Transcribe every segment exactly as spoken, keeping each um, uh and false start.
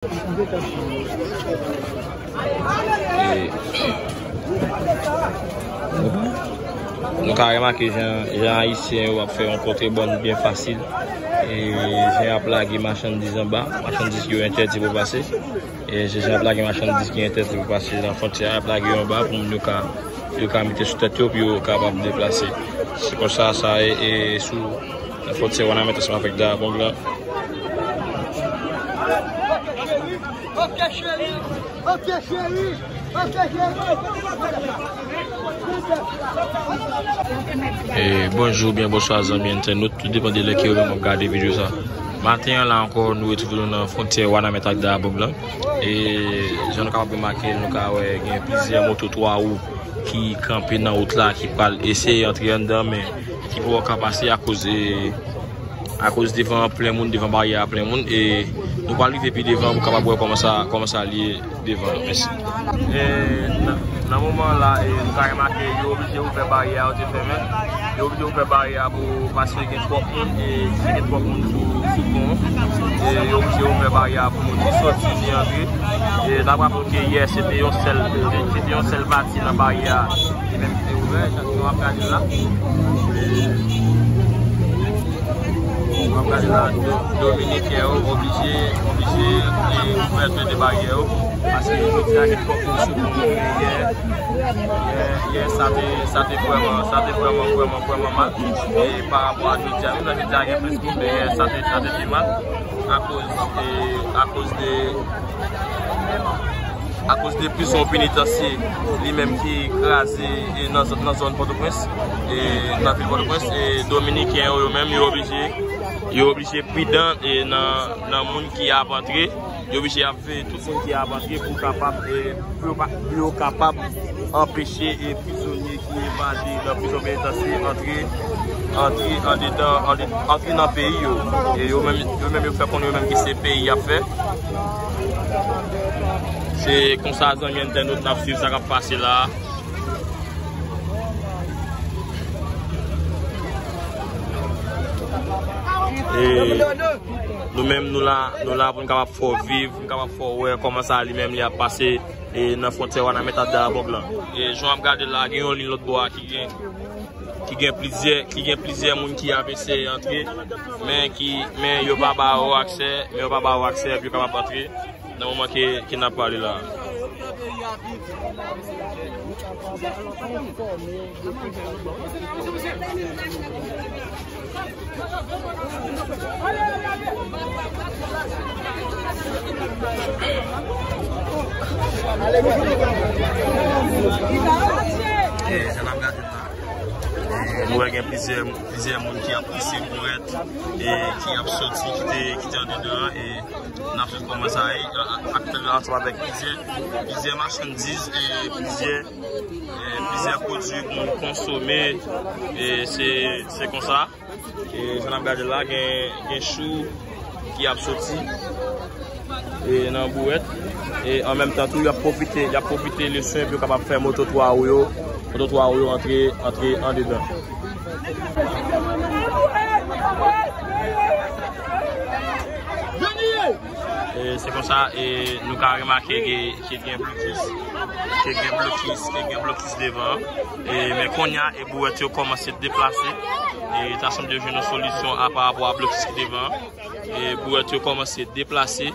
E, nou, nou ka remake jan, jan Ayisyen yo ap fè yon kontrebòn byen fasil. E jan y ap lage machandiz anba, machandiz ki yo entèdi pou pase. E se jan y ap lage machandiz ki entèdi pou pase nan fwontyè a, y ap lage yo anba pou moun yo ka, yo ka mete sou tèt yo pou yo kapab deplase. Se konsa sa ye, e sou nan fwontyè Wanament ansanm avèk Dayabong lan. E bonjou oubyen bonswa zanmi entènot, tout depann de lè ke ou menm w ap gade videyo sa. Maten an la ankò, nou retwouve nou nan fwontyè Wanament ak Dayabong lan. E jan nou kapab remake, nou ka wè gen plizyè moto twa wou ki kanpe nan wout la, ki pral eseye antre anndan, men ki poko ka pase akoz, e, akoz devan an plen moun, devan baryè a plen moun, e nou pral rive pi devan pou kapab wè kòman sa, kòman sa li ye devan an. Mèsi. E nan, nan moman la, e, nou ka remake, yo oblije ouvè baryè a, yo te fèmen. Yo oblije ouvè baryè a pou, paske gen twòp moun, e, gen twòp moun sou, sou pon an. E yo oblije ouvè baryè a pou moun ki soti ni antre. E n ap raple ke yè, se te yon sèl, se te yon sèl pati nan baryè a ki menm ki te ouvè, jan nou ap gade la. E nou ap gade la, Do-, Dominiken yo oblije, oblije, e, ouvè tou de baryè yo, paske jodi a gen twòp moun sou pon an, yè, yè, yè, sa te, sa te vrèman, sa te vrèman, vrèman, vrèman mal. E pa rapò a jodi a, menm nan jodi a gen plis moun, men yè, sa te, sa te pi mal. Akoz, e, akoz de, akoz de prizon penitansye li menm ki kraze, e, nan, nan zòn Pòtoprens, e, nan vil Pòtoprens, e, Dominiken yo, yo menm, yo oblije, yo oblije pridan, e, nan, nan moun ki ap antre, yo oblije ap veye tout moun ki ap antre pou kapab, e, pou yo pa, pou yo kapab anpeche, e, prizonye ki evade nan prizon penitansye antre, antre andedan, antre, antre nan peyi yo. E yo menm, yo menm yo fè konnen yo menm ki se peyi y ap fè. Se konsa zanmi entènot n ap swiv sa k ap pase la. E nou menm nou la, nou la pou n kapab fè w viv, pou n kapab fè w wè kòman sa li menm li ap pase, e nan fwontyè Wanament ak Dayabong lan. E jan w ap gade la, gen yon liy lòt bò a ki gen, ki gen plizyè, ki gen plizyè moun ki ap eseye antre, men ki, men yo pa ba yo aksè, men yo pa ba yo aksè pou yo kapab antre nan moman ke, ke n ap pale la. E, jan n ap gade la, e, nou wè gen plizyè, plizyè moun ki ap pouse bourèt, e, ki ap soti, ki te, ki te andedan an, e n ap swiv kòman sa ye, a, a, aktyèlman ansanm avèk plizyè, plizyè machandiz, e, plizyè, e, plizyè pwodui pou moun konsome, e se, se konsa. E jan n ap gade la, gen, gen chou ki ap soti, e nan bourèt. E an menm tan tou, y ap pwofite, y ap pwofite leson pou yo kapab fè moto twa wou yo, moto twa wou yo antre, antre andedan. E se konsa, e nou ka remake ke, ke gen blokis, ke gen blokis, ke gen blokis devan. E, men kounye a, e bourèt yo kòmanse deplase. E ta sanble yo jwenn yon solisyon a pa rapò a blokis ki devan. E bourèt yo kòmanse deplase.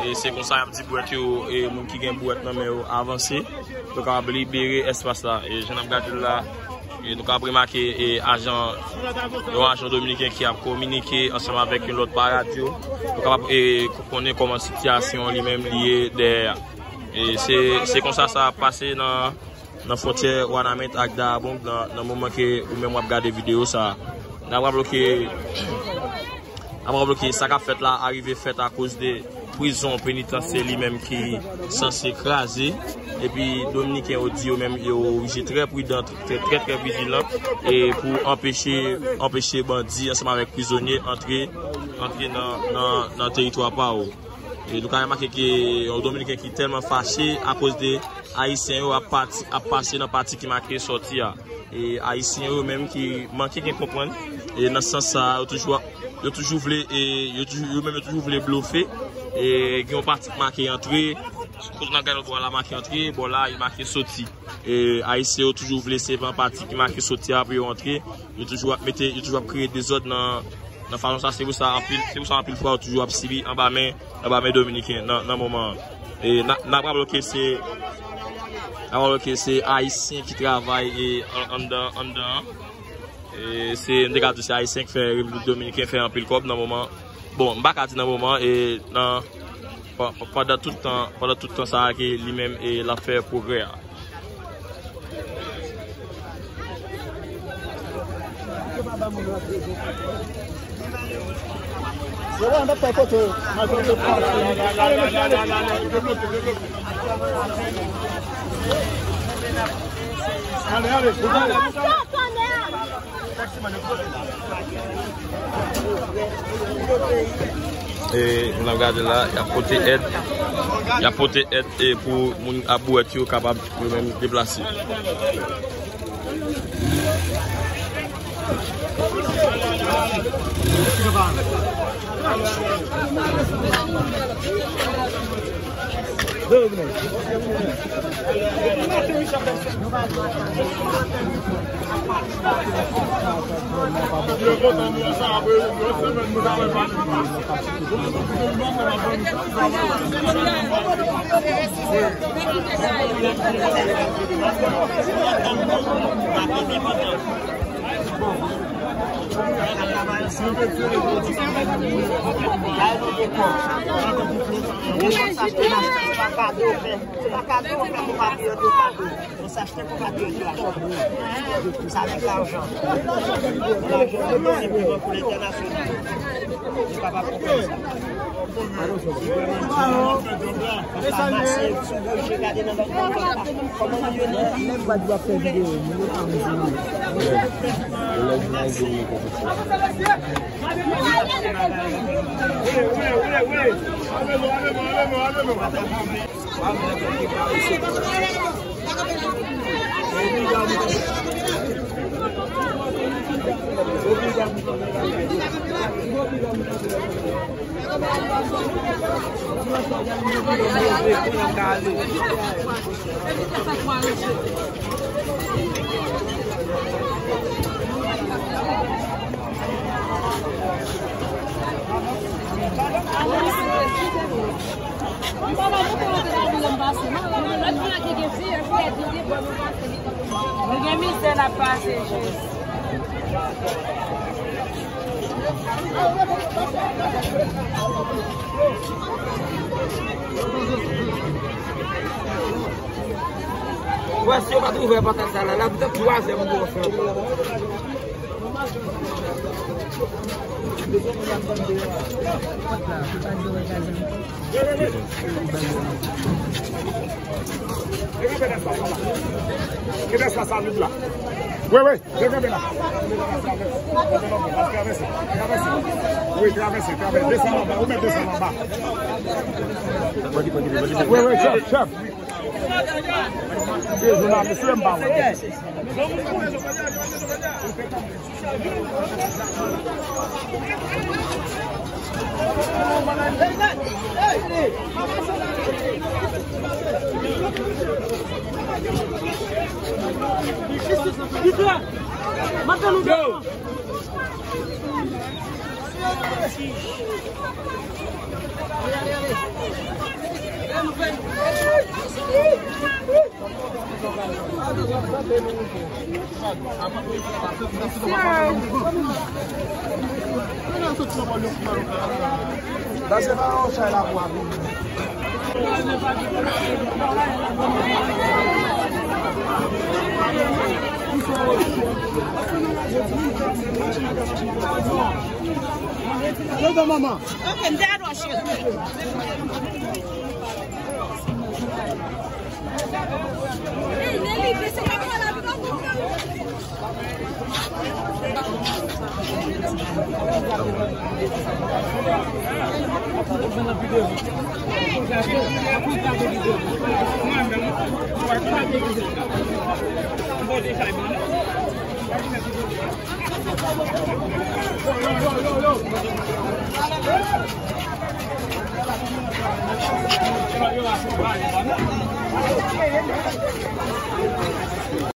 E se konsa y ap di bourèt yo, e moun ki gen bourèt nan men yo avanse. Yo kapab libere espas la. E jan n ap gade l la, e nou kapab remake, e ajan, yon ajan dominiken ki ap kominike ansanm avèk yon lòt pa radyo. Yo kapab, e, konnen kòman sitiyasyon li menm li ye dèyè a. E se, se konsa sa ap pase nan, nan fwontyè Wanament ak Dayabong nan, nan moman ke ou menm w ap gade videyo sa a. N ap raple ke, n ap raple ke sa k ap fèt la a rive fèt akoz de prizon penitansye li menm ki sanse kraze. Epi Dominiken yo di yo menm yo oblije trè pridan, trè, trè, trè vijilan, e pou anpeche, anpeche bandi ansanm avèk prizonye antre, antre nan, nan, nan teritwa pa yo. E nou ka remake ke yon Dominiken ki tèlman fache akoz de Ayisyen yo ap pati, ap pase nan pati ki make sòti a. E Ayisyen yo menm ki manke gen konprann, e nan sans sa, yo toujou, yo toujou vle, e yo toujou, yo menm yo toujou vle blofe, E gen yon pati k make antre. Kote n ap gade lòt bò a la make antre, bò la, li make soti. E Ayisyen yo toujou vle se yon pati ki make soti a pou yo antre. Yo toujou ap mete, yo toujou ap kreye dezòd nan, nan fason sa. Se pou sa anpil, se pou sa anpil fwa yo toujou ap sibi anba men, anba men Dominiken nan, nan moman an. E n a, n ap raple ke se, n ap raple ke se Ayisyen ki travay e an-, anndan, anndan an. E se, m te ka di se Ayisyen ki fè Repiblik Dominiken fè anpil kòb nan moman. Bon, m pa ka di nan moman, e nan, pa-, pa-, pandan tout tan, pandan tout tan sa a ke li menm e l ap fè pwogrè a. Ale, ale. E, n ap gade la, y ap pote èd. Y ap pote èd, e, pou moun Abouwèt yo kapab yo menm deplase. Sa se te konpatriyòt yo achte. Sa avèk lajan. Lajan se senpleman pou lentènasyonal. Yo kapab konprann sa. Sa mache sou gwo je gade nan lòt bò. Kòman nou ye nan menm pa di w ap fè videyo, nou yo pa mizilman. Nou gen mizè n ap pase, Jezi. Wè, si yo pa t ouvè pòt sa la, la, petèt twazè moun yo fè. Wi, wi, leve kanpe la. Travèse, travèse. Wi, travèse, travèse. Desann anba, ou mèt desann anba. Wi, wi, chèf, chèf. Se jounalis, wi, m pa wè. Yo, manman. Ok, m te adwòch yo.